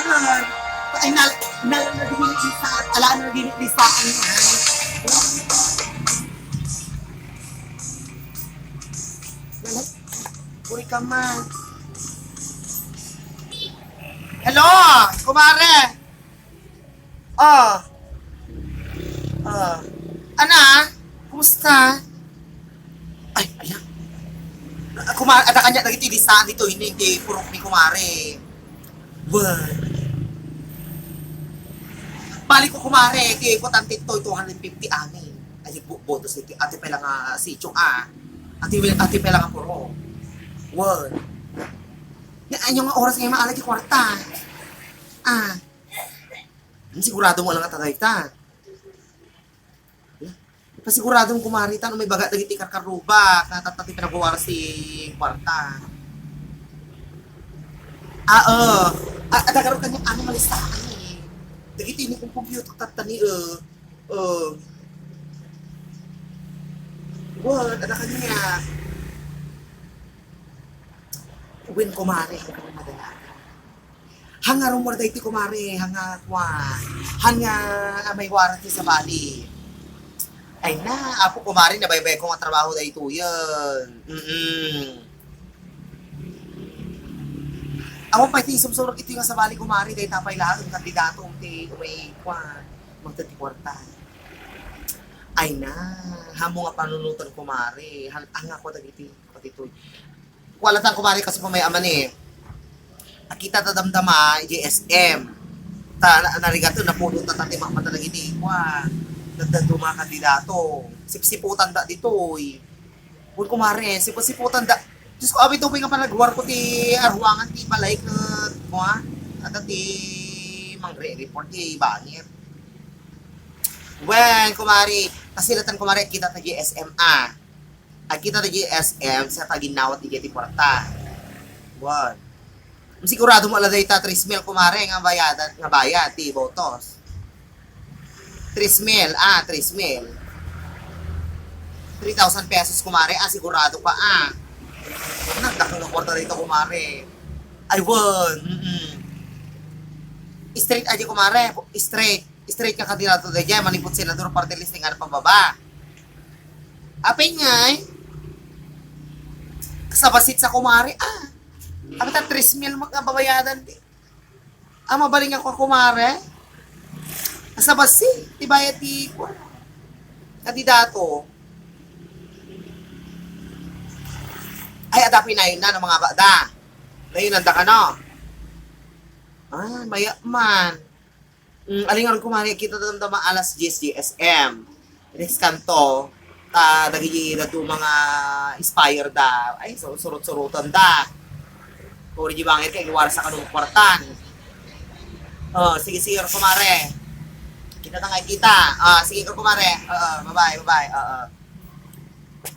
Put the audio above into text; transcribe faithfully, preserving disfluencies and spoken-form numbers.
Ay, nal-, nal-, naging isa, ala, naging isa, ano, ay. Uy ka man. Hello, kumare. Oh. Oh. Ana, kumusta? Ay, ayan. Kumare, ada kanya dagiti lisaan dito, hindi, hindi, purok ni kumare. Well. Balik ko kumare, ti importante to, two hundred fifty amin. Ay, bu-, boto si ti-, ate pala nga si Chong, ah. Ate, ate pala nga puro. Well. Nga, anyo nga oras ngayon maalag yung kwarta? Ah. Sigurado mo lang at ta. Pasigurado mo kumare, ta no may baga dagiti karkaruba, nga tatta ti pinagwawara si kwarta. Ah, oo. Ah, ada karo kanya ano malistaan eh. Dagiti ni kung computer tatta ni, eh. Oh. What? Ada kanya. Wen kumare, ang kanya madala. Hanga rumor daytoy, kumare, hanga kua. Hanga, ah, may warranty sa bali. Ay na, apo kumare, nabaybay ko nga trabaho daytoy yan. Mm-mm. Awan pay ti sumsurot iti nga sa bali, kumare, dayta pay laeng kandidato ti umay kua, magtati kwarta. Ay na, hamo nga panunutan, kumare. Han-, hanga ko dagiti, pati toy. Kualatan kumare kasi pamay aman eh. Akita ta damdama, iti S M. Ta, na, narigato, napuno ta, ta, ti mata dagiti, kua, nagdaduma kandidato. Sipsiputan da ditoy. Kun kumare, sipsiputan da. Diyos ko, abi tubig nga panagwar ko ti arwangan ti balay ket, kua, ata ti mangre-report ti bangir. Wen, kumare, kasi latan kumare, kita ta G S M a. Agkita dagiti S M sa taginnawat iti kwarta. Wen. Sigurado mo ala dayta tres mil, kumare, nga bayadan, nga bayad ti botos. Tres mil, ah, tres mil. Three thousand pesos, kumare, ah, sigurado ka, ah. Nagdakkel nga kwarta dayta, kumare. Ay, wen. Mm-mm. Straight aja, kumare. Straight. Straight ka kandidato daydiay, manipud senador, party list, nga pababa. Apay ngay, kasabassit sa kumare, ah. Apay ta tres mil nga babayadan ti. Ah, mabalin nga kua kumare? Kasabassit, ti bayad ti, kua, kandidato. Ay, ada pinayon na ng mga bada. Nayon, nanda ka na. Ah, maya man. Mm, ali ngarud kumare, kita damdama alas diyes G S M. Next kanto, ta dagiti dadduma nga expire da. Ay, sur-, surot-surotan da. Kuri di bangir kay giwara sa kanong kwartan. Oh, sige, sige, kumare. Kita ta nga kita. Ah, sige, kumare. Oo, bye-bye, bye-bye. Oo.